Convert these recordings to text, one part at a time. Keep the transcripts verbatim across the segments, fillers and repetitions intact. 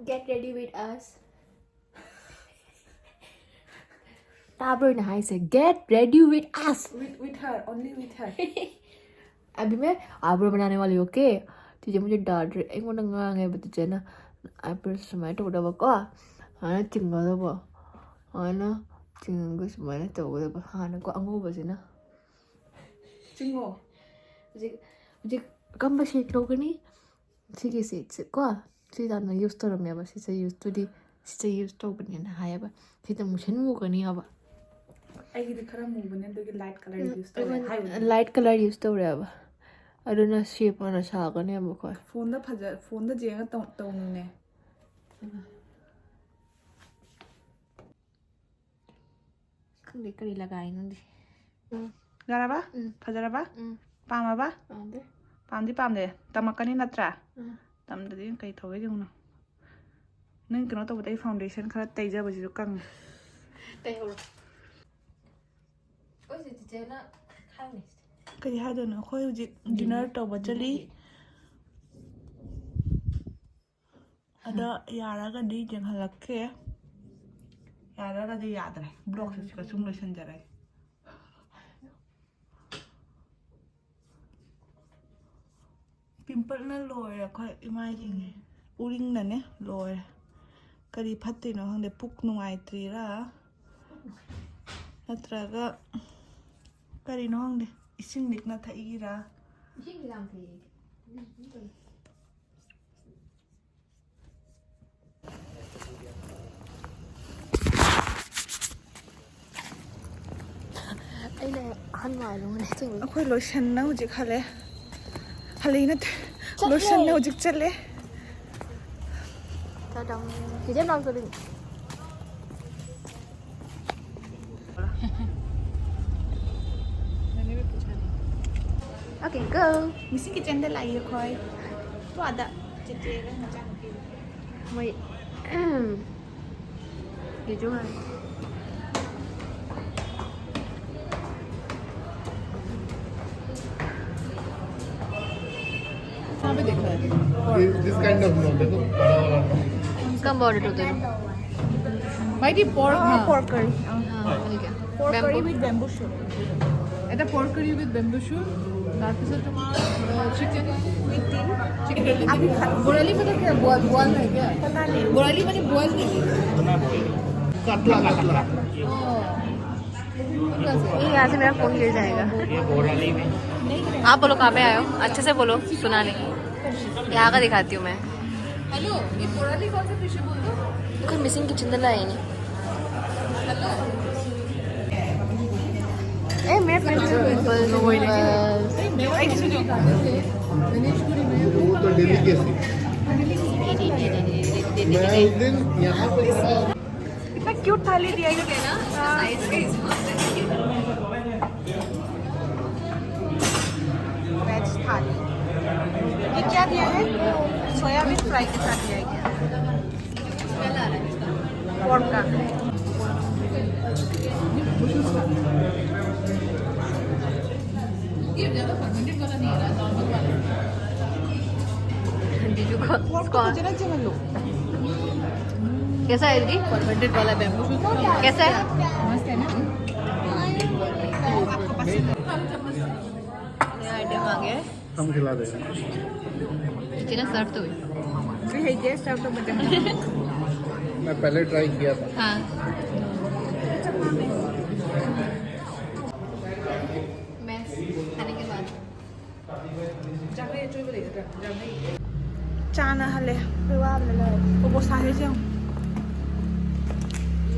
Get ready with us. ꯇꯥꯕ꯭ꯔꯣ ꯑꯩꯅ ꯍꯥꯏꯁꯦ? Get ready with us. With, with her, only with her. अभी मैं आईब्रो बनाने वाली हूँ, ओके? टीचर मुझे डांट रही, ꯑꯩꯉꯣꯟꯗ ꯉꯥꯡꯉꯦꯕ ꯇꯤꯆꯔꯅ, ꯑꯥꯏꯕ꯭ꯔꯣ ꯁꯨꯃꯥꯏꯅ ꯇꯧꯒꯗꯕꯀꯣ, ꯁꯨꯃꯥꯏꯅ ꯆꯤꯡꯒꯗꯕ, ꯁꯨꯃꯥꯏꯅ ꯆꯤꯡꯉꯒ ꯁꯨꯃꯥꯏꯅ ꯇꯧꯒꯗꯕ꯫ ꯍꯥꯟꯅꯀꯣ ꯑꯉꯧꯕꯁꯤꯅ ꯆꯤꯡꯉꯣ꯫ ꯍꯧꯖꯤꯛ ꯍꯧꯖꯤꯛ ꯀꯔꯝꯕ ꯁꯦꯠ ꯂꯧꯒꯅꯤ? ꯁꯤꯒꯤ ꯁꯦꯠꯁꯦ ꯀꯣ, ꯁꯤ ꯌꯥꯝꯅ ꯌꯨꯁ ꯇꯧꯔꯝꯃꯦꯕ꯫ ꯁꯤꯁꯦ ꯌꯨꯁ ꯇꯨꯗꯤ, ꯁꯤꯁꯦ ꯌꯨꯁ ꯇꯧꯕꯅꯦꯅ ꯍꯥꯏꯌꯦꯕ꯫ ꯁꯤꯗ ꯃꯨꯁꯟ ꯃꯨꯒꯅꯤ ꯍꯥꯏꯕ꯫ ꯑꯩꯒꯤꯗꯤ ꯈꯔ ꯃꯨꯕꯅꯦ, ꯑꯗꯨꯒꯤ ꯂꯥꯏꯠ ꯀꯂꯔ ꯌꯨꯁ ꯇꯧꯔꯦ ꯍꯥꯏꯕꯅꯦ꯫ ꯂꯥꯏꯠ ꯀꯂꯔ ꯌꯨꯁ ꯇꯧꯔꯦꯕ꯫ ꯑꯗꯨꯅ ꯁꯦꯞ ꯑꯣꯏꯅ ꯁꯥꯒꯅꯦꯕ ꯑꯩꯈꯣꯏ꯫ ꯐꯣꯟꯗ ꯐꯖ ꯐꯣꯟꯗ ꯌꯦꯡꯉ ꯇꯧ ꯇꯧꯅꯤꯡꯉꯦ꯫ ꯈꯪꯗꯦ ꯀꯔꯤ ꯂꯒꯥꯏꯅꯣꯗꯤ꯫ ꯌꯥꯔꯕ? ꯎꯝ꯫ ꯐꯖꯔꯕ? ꯎꯝ꯫ ꯄꯥꯝꯃꯕ? ꯄꯥꯝꯗꯦ꯫ ꯄꯥꯝꯗꯤ ꯄꯥꯝꯗꯦ꯫ ꯇꯝꯃꯛꯀꯅꯤ ꯅꯠꯇ꯭ꯔꯥ? ꯎꯝ꯫ ꯇꯝꯗꯗꯤ ꯀꯩ ꯇꯧꯒꯦ ꯌꯦꯡꯉꯨꯅ꯫ ꯅꯪ ꯀꯩꯅꯣ ꯇꯧꯕꯗ ꯑꯩ ꯐꯥꯎꯟꯗꯦꯁꯟ ꯈꯔ ꯇꯩꯖꯕꯁꯤꯁꯨ ꯀꯪꯉꯦ꯫ ꯇꯩꯍꯧꯔꯣ꯫ ꯑꯩꯈꯣꯏꯁꯦ ꯆꯤꯆꯦꯅ ꯈꯪꯅꯤ꯫ ꯀꯔꯤ ꯍꯥꯏꯗꯣꯏꯅꯣ? ꯑꯩꯈꯣꯏ ꯍꯧꯖꯤꯛ ꯗꯤꯅꯔ ꯇꯧꯕ ꯆꯠꯂꯤ꯫ ꯑꯗꯣ ꯌꯥꯔꯒꯗꯤ ꯌꯦꯡꯍꯜꯂꯛꯀꯦ, ꯌꯥꯔꯒꯗꯤ ꯌꯥꯗ꯭ꯔꯦ꯫ ꯕ꯭ꯂꯣꯛꯁꯦ ꯁꯤꯒ ꯁꯨꯝ ꯂꯣꯏꯁꯤꯟꯖꯔꯒꯦ꯫ ꯄꯤꯝꯄꯜꯅ ꯂꯣꯏꯔꯦ ꯑꯩꯈꯣꯏ ꯏꯃꯥꯏꯁꯤꯡꯁꯦ, ꯎꯔꯤꯡꯅꯅꯦ ꯂꯣꯏꯔꯦ꯫ ꯀꯔꯤ ꯐꯠꯇ꯭ꯔꯤꯅꯣ ꯈꯪꯗꯦ, ꯄꯨꯛ ꯅꯨꯡꯉꯥꯏꯇ꯭ꯔꯤꯔꯥ ꯅꯠꯇ꯭ꯔꯒ ꯀꯔꯤꯅꯣ ꯈꯪꯗꯦ, ꯏꯁꯤꯡ ꯂꯤꯛꯅ ꯊꯛꯏꯔꯥ? ꯏꯁꯤꯡꯗꯤ ꯌꯥꯝ ꯊꯛꯑꯦ꯫ ꯑꯩꯅ ꯑꯍꯟ ꯃꯥꯜꯂꯨꯕꯅꯦ ꯑꯁꯦꯡꯕꯩ꯫ ꯑꯩꯈꯣꯏ ꯂꯣꯏꯁꯟꯅ ꯍꯧꯖꯤꯛ ꯍꯜꯂꯦ꯫ ꯍꯜꯂꯛꯏ ꯅꯠꯇꯦ, ꯆꯠꯂꯦ꯫ ꯂꯣꯏꯁꯟꯅ ꯍꯧꯖꯤꯛ ꯆꯠꯂꯦ꯫ ꯇꯥꯗꯝ꯫ ꯆꯤꯆꯦ ꯃꯅꯥꯛ ꯆꯠꯂꯤꯅꯦ꯫ Okay, go. ꯃꯤꯁꯤ ꯀꯤꯆꯟꯗ ꯂꯥꯛꯏ ꯑꯩꯈꯣꯏ꯫ ꯇꯣ ꯑꯥꯗ ꯆꯦꯆꯦꯒ ꯃꯆꯥꯅꯨꯄꯤꯒ꯫ ꯃꯣꯏ ꯌꯦꯔꯨꯝ ꯍꯥꯏ꯫ This, this kind of no, देखो, बड़ा वाला no. ꯀꯝꯕ ꯑꯣꯔꯗꯔ ꯇꯧꯗꯣꯏꯅꯣ? ꯃꯥꯏꯗꯤ ꯄꯣꯔꯛ, ꯍꯥ꯫ ꯄꯣꯔꯛ ꯀꯔꯤ, ꯑꯥ꯫ ꯑꯥ, ꯑꯗꯨꯒꯤ ꯄꯣꯔꯛ ꯀꯔꯤ ꯕꯦꯝꯕꯨ ꯋꯤꯠ ꯕꯦꯝꯕꯨ ꯁꯨꯠ꯫ এটা পৰ্ক কাৰী উইথ বেম্বু শ্বুট, তাৰপিছত তোমাৰ চিকেন উইথ ডিম। চিকেন। আমি খাই। বৰালি মানে কি? বইল, বইল হয় কি? পতা নেই। বৰালি মানে বইল নেকি? কাতলা, কাতলা। ये यहाँ से मेरा फोन गिर जाएगा। आप बोलो, कहाँ पे आए हो? अच्छे से बोलो, सुना नहीं। यहाँ का दिखाती हूँ मैं। हेलो, ये बोराली कौन से डिश है बोल दो। कोई मिसिंग किचन तो लाए नहीं। हेलो। ए, मेरे फ्रेंड से बोल दो। वो तो डेलीकेसी। मैं उस दिन यहाँ पे कितना क्यूट थाली दिया ये। वेज थाली। ये क्या दिया है? सोयाबीन फ्राई के साथ दिया है क्या? पोर्क का। ये ज़्यादा फर्मेंटेड वाला नहीं है ना, नॉर्मल वाला। जीजू को पोर्क को जरा चमन लो। कैसा है दीदी? फर्मेंटेड वाला बैम्बू शूट। कैसा है? मस्त है ना? आपको पसंद है? नया आइटम आ गया है। हम खिला देंगे। जितना सर्व तो हुई। कोई है गेस्ट आप तो बता। मैं पहले ट्राई किया था। हाँ। मैं खाने के बाद। ꯆꯥꯅꯍꯜꯂꯦ꯫ ꯑꯩꯈꯣꯏ ꯋꯥꯕꯅ ꯂꯣꯏꯔꯦ꯫ ꯎꯕꯣ ꯁꯥꯁꯦ ꯌꯦꯡꯉꯨ꯫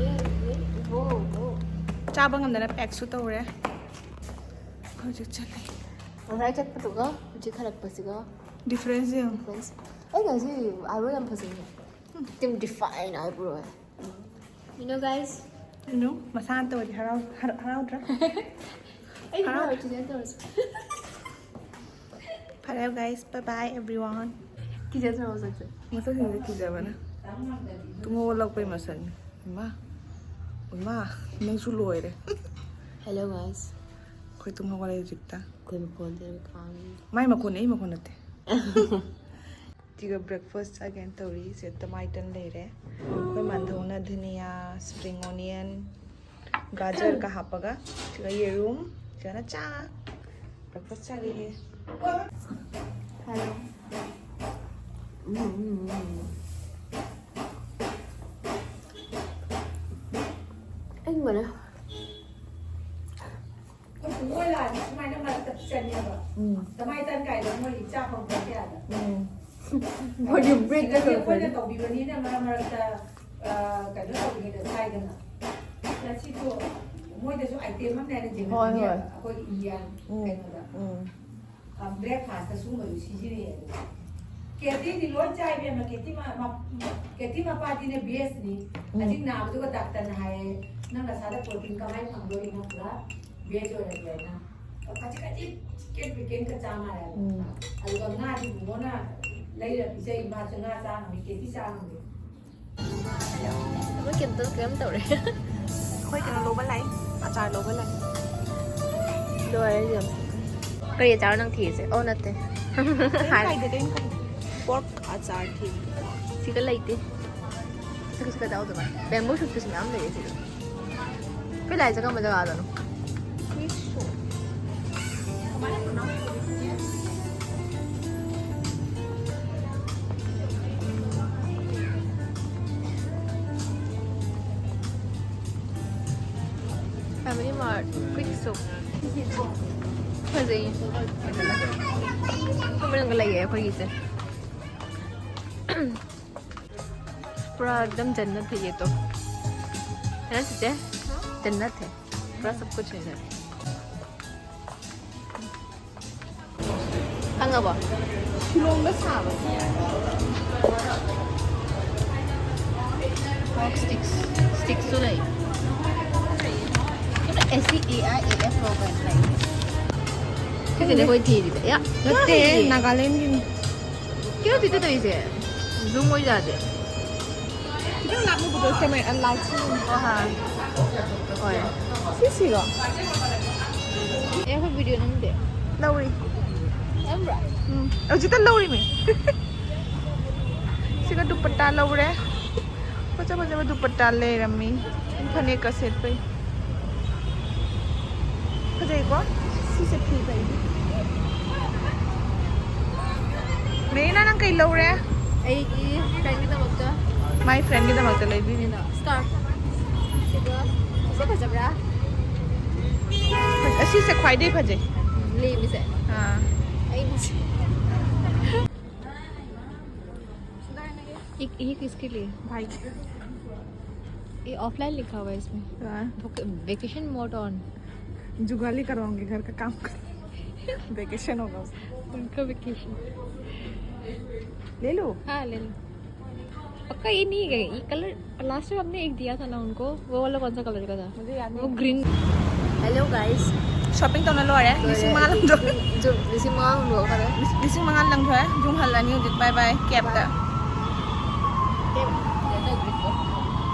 ꯆꯥꯕ ꯉꯝꯗꯅ ꯄꯦꯛꯁꯨ ꯇꯧꯔꯦ꯫ ꯍꯧꯖꯤꯛ ꯆꯠꯂꯦ꯫ ꯉꯁꯥꯏ ꯆꯠꯄꯗꯨꯒ ꯍꯧꯖꯤꯛ ꯍꯜꯂꯛꯄꯁꯤꯒ ꯗꯤꯐ꯭ꯔꯦꯟꯁ ꯌꯦꯡꯉꯨ꯫ ꯗꯤꯐ꯭ꯔꯦꯟꯁ꯫ ꯑꯩ ꯉꯁꯤ ꯑꯥꯏꯕ꯭ꯔꯣ ꯌꯥꯝ ꯐꯖꯩꯌꯦ꯫ ꯑꯗꯨꯝ define ꯑꯥꯏꯕ꯭ꯔꯣ꯫ You know, guys? You know, ꯃꯁꯥꯅ ꯇꯧꯔꯗꯤ ꯍꯔꯥꯎ-, ꯍꯔ-, ꯍꯔꯥꯎꯗ꯭ꯔꯥ? ꯑꯩ ꯍꯔꯥꯎ- ꯍꯔꯥꯎ ꯆꯤꯆꯦꯅ ꯇꯧꯔꯁꯨ꯫ ꯐꯔꯦ, guys, bye bye, everyone. ꯀꯤꯖꯗ꯭ꯔꯣ ꯃꯁꯛꯁꯦ? ꯃꯁꯛꯁꯤꯡꯁꯦ ꯀꯤꯖꯕꯅ꯫ ꯇꯨꯝ ꯍꯧꯒꯠꯂꯛꯄꯩ ꯃꯁꯛꯅꯤ꯫ ꯏꯃꯥ, ꯏꯃꯥ, ꯅꯪꯁꯨ ꯂꯣꯏꯔꯦ꯫ Hello, guys. ꯑꯩꯈꯣꯏ ꯇꯨꯝ ꯍꯧꯒꯠꯂꯛꯑꯦ ꯍꯧꯖꯤꯛꯇ꯫ ꯑꯩꯈꯣꯏ ꯃꯈꯣꯟꯁꯦ ꯌꯥꯝ ꯈꯥꯡꯉꯤ꯫ ꯃꯥꯏ ꯃꯈꯣꯟꯅꯦ, ꯑꯩ ꯃꯈꯣꯟ ꯅꯠꯇꯦ꯫ ꯁꯤꯒ ꯕ꯭ꯔꯦꯛꯐꯥꯁ ꯆꯥꯒꯦꯅ ꯇꯧꯔꯤ꯫ ꯁꯤꯗ ꯇꯃꯥꯏ ꯇꯟ ꯂꯩꯔꯦ꯫ ꯑꯩꯈꯣꯏ ꯃꯥꯟꯗꯧꯅ ꯙꯅꯤꯌꯥ, ꯁ꯭ꯄ꯭ꯔꯤꯡ ꯑꯣꯅꯤꯌꯟ, ꯒꯥꯖꯔꯒ ꯍꯥꯞꯄꯒ, ꯁꯤꯒ ꯌꯦꯔꯨꯝ, ꯁꯤꯒꯅ ꯆꯥ꯫ ꯕ꯭ꯔꯦꯛꯐꯥꯁ ꯆꯥꯔꯤꯌꯦ꯫ ꯍꯜꯂꯣ꯫ ꯏꯪꯕꯅ꯫ ꯑꯩꯈꯣꯏ ꯄꯨꯡꯂꯣꯏ ꯂꯥꯛꯑꯗꯤ ꯁꯨꯃꯥꯏꯅ ꯃꯔꯛꯇ ꯄꯤꯖꯅꯦꯕ꯫ ꯎꯝ꯫ ꯇꯃꯥꯏ ꯇꯟ ꯀꯥꯏꯗꯣ ꯃꯣꯏ ꯆꯥꯛ ꯐꯪ ꯄꯣꯠꯇꯦ ꯑꯥꯗ꯫ ꯎꯝ꯫ ꯃꯣꯏꯗꯤ ꯕ꯭ꯔꯦꯛ ꯁꯤꯗꯗꯤ ꯑꯩꯈꯣꯏꯅ ꯇꯧꯕꯤꯕꯅꯤꯅ ꯃꯔꯛ ꯃꯔꯛꯇ, ꯑ, ꯀꯩꯅꯣ ꯇꯧꯔꯤꯉꯩꯗ ꯆꯥꯏꯗꯅ꯫ ꯉꯁꯤꯗꯣ ꯃꯣꯏꯗꯁꯨ ꯑꯥꯏꯇꯦꯝ ꯑꯃꯅꯦ ꯍꯥꯏꯅ ꯍꯣꯏ, ꯌꯦꯡꯍꯟꯕꯅꯦꯕ꯫ ꯍꯣꯏ꯫ ꯑꯩꯈꯣꯏ ꯏꯟꯗꯤꯌꯥꯟ ꯎꯝ꯫ ꯀꯩꯅꯣꯗ꯫ ꯎꯝ꯫ ꯑ, ꯕ꯭ꯔꯦꯛꯐꯥꯁꯇ ꯁꯨꯝꯕꯗꯨ ꯁꯤꯖꯤꯟꯅꯩꯌꯦ꯫ ꯀꯦꯇꯤꯗꯤ ꯂꯣꯏ ꯆꯥꯏ ꯏꯕꯦꯝꯃ, ꯀꯦꯇꯤ ꯃ-, ꯃ-, ꯀꯦꯇꯤ ꯃꯄꯥꯗꯤꯅꯦ ꯚꯦꯖꯅꯤ꯫ ꯎꯝ꯫ ꯍꯧꯖꯤꯛ ꯅꯥꯕꯗꯨꯒ ꯗꯥꯛꯇꯔꯅ ꯍꯥꯏꯌꯦ, "ꯅꯪ ꯅꯁꯥꯗ ꯄ꯭ꯔꯣꯇꯤꯟ ꯀꯃꯥꯏꯅ ꯐꯪꯗꯣꯔꯤꯅꯣ? ꯄꯨꯔꯥ ꯚꯦꯖ ꯑꯣꯏꯔꯗꯤ" ꯍꯥꯏꯅ꯫ ꯈꯖꯤꯛ ꯈꯖꯤꯛ ꯆꯤꯛꯀꯟ ꯄꯤꯀꯟꯒ ꯆꯥ ꯃꯥꯜꯂꯦ꯫ ꯎꯝ꯫ ꯑꯗꯨꯒ ꯉꯥꯗꯤ ꯕꯨꯡꯉꯣꯅ ꯂꯩꯔ ꯄꯤꯖꯩ, ꯃꯥꯁꯨ ꯉꯥ ꯆꯥ ꯉꯝꯃꯤ, ꯀꯦꯇꯤ ꯆꯥ ꯉꯝꯗꯦ꯫ ꯑꯩꯈꯣꯏ ꯀꯩꯝꯇ, ꯀꯩꯝ ꯇꯧꯔꯦ꯫ ꯑꯩꯈꯣꯏ ꯀꯩꯅꯣ ꯂꯧꯕ ꯂꯥꯛꯏ, ꯑꯆꯥꯔ ꯂꯧꯕ ꯂꯥꯛꯏ꯫ ꯂꯣꯏꯔꯦ ꯏꯕꯦꯝꯃ꯫ ꯀꯔꯤ ꯑꯆꯥꯔ ꯅꯪ ꯊꯤꯔꯤꯁꯦ? ꯑꯣ, ꯅꯠꯇꯦ꯫ ꯀꯩꯝ ꯍꯥꯏ꯫ ꯀꯥꯏꯗꯦ, ꯀꯩꯝ ꯀꯥꯏꯗꯦ꯫ ꯄꯣꯔꯛ ꯑꯆꯥꯔ ꯊꯤꯔꯤ꯫ ꯁꯤꯒ ꯂꯩꯇꯦ꯫ ꯁꯤꯒ, ꯁꯤꯒ ꯌꯥꯎꯗꯕ꯫ ꯕꯦꯝꯕꯨ ꯁꯨꯠꯇꯨꯁꯨ ꯃꯌꯥꯝ ꯂꯩꯌꯦ ꯁꯤꯗ꯫ ꯑꯩꯈꯣꯏ ꯂꯥꯏꯁꯦ ꯀꯔꯝꯕ ꯖꯒꯥꯗꯅꯣ? Family Mart, Quick Soup. ꯐꯖꯩ꯫ ꯑꯩꯈꯣꯏ ꯃꯅꯨꯡꯗ ꯂꯩꯌꯦ ꯑꯩꯈꯣꯏꯒꯤꯁꯦ꯫ ꯄꯨꯔꯥ ꯑꯦꯛꯗꯝ ꯖꯟꯅꯠ ꯍꯦ ꯌꯦ ꯇꯣ꯫ ꯍꯦ ꯅ ꯆꯤꯆꯦ? ꯖꯟꯅꯠ ꯍꯦ꯫ ꯄꯨꯔꯥ ꯁꯕ ꯀꯨꯆ ꯍꯦ ꯏꯙꯔ꯫ ꯈꯪꯉꯕꯣ? ꯁꯤꯂꯣꯡꯗ ꯁꯥꯕ꯫ ꯁ꯭ꯇꯤꯛꯁ, ꯁ꯭ꯇꯤꯛꯁꯁꯨ ꯂꯩ꯫ S C A I A F logo ꯂꯩ꯫ ꯁꯤꯁꯤꯅꯦ ꯑꯩꯈꯣꯏ ꯊꯤꯔꯤꯁꯦ꯫ ꯌꯥ, ꯅꯠꯇꯦ, ꯌꯥ, ꯅꯥꯒꯥꯂꯦꯟꯒꯤꯅꯤ꯫ ꯀꯩꯅꯣ ꯊꯤꯠꯇ ꯇꯧꯔꯤꯁꯦ? ꯖꯨꯝ ꯑꯣꯏ ꯌꯥꯗꯦ꯫ ꯈꯤꯇꯪ ꯂꯥꯞꯅ ꯄꯨꯊꯣꯛꯑꯣ, ꯀꯦꯃꯦꯔꯥ ꯂꯥꯏꯠ ꯁꯦ꯫ ꯑꯣ, ꯍꯥ꯫ ꯍꯣꯏ꯫ ꯁꯤ ꯁꯤꯔꯣ? ꯑꯦ, ꯑꯩꯈꯣꯏ ꯚꯤꯗꯤꯑꯣ ꯅꯝꯗꯦ꯫ ꯂꯧꯔꯤ꯫ ꯅꯝꯕ꯭ꯔꯥ? ꯎꯝ꯫ ꯍꯧꯖꯤꯛꯇ ꯂꯧꯔꯤꯃꯤ꯫ ꯁꯤꯒ ꯗꯨꯄꯠꯇꯥ ꯂꯧꯔꯦ꯫ ꯐꯖ ꯐꯖꯕ ꯗꯨꯄꯠꯇꯥ ꯂꯩꯔꯝꯃꯤ꯫ ꯐꯅꯦꯛꯀ ꯁꯦꯠꯄꯩ꯫ ꯐꯖꯩꯀꯣ? ꯁꯤꯁꯦ ꯐꯤ ꯐꯩ꯫ ꯃꯦꯔꯤꯅꯥ, ꯅꯪ ꯀꯩ ꯂꯧꯔꯦ? ꯑꯩꯒꯤ friendꯒꯤꯗꯃꯛꯇ꯫ My friendꯒꯤꯗꯃꯛꯇ ꯂꯩꯕꯤꯔꯤꯅꯣ? Scarf꯫ ꯑꯗꯨꯒ ꯁꯤ ꯐꯖꯕ꯭ꯔꯥ? ꯑꯁꯤꯁꯦ ꯈ꯭ꯋꯥꯏꯗꯩ ꯐꯖꯩ꯫ ꯂꯦꯝꯃꯤꯁꯦ꯫ ꯑꯥ꯫ ꯑꯩ ये, ये किसके लिए? भाई। ये ऑफलाइन लिखा हुआ है इसमें। हाँ। Vacation mode on. जुगाली करवाऊंगी घर का काम। वेकेशन होगा उसका। उनका वेकेशन। ले लो। हाँ, ले लो। पक्का ये नहीं है। ये कलर लास्ट टाइम हमने एक दिया था ना उनको, वो वाला कौन सा कलर का था? मुझे याद वो नहीं। ग्रीन। Hello guys, ꯁꯣꯄꯤꯡ ꯇꯧꯅ ꯂꯣꯏꯔꯦ꯫ ꯂꯤꯁꯤꯡ ꯃꯉꯥ ꯂꯧꯊꯣꯛꯑꯦ꯫ ꯂꯤꯁꯤꯡ ꯃꯉꯥ ꯂꯧꯊꯣꯛꯈꯔꯦ꯫ ꯂꯤꯁꯤꯡ ꯃꯉꯥ ꯂꯧꯊꯣꯛꯑꯦ꯫ ꯌꯨꯝ ꯍꯜꯂꯅꯤ ꯍꯧꯖꯤꯛ꯫ ꯕꯥꯏ ꯕꯥꯏ꯫ ꯀꯦꯞꯇ꯫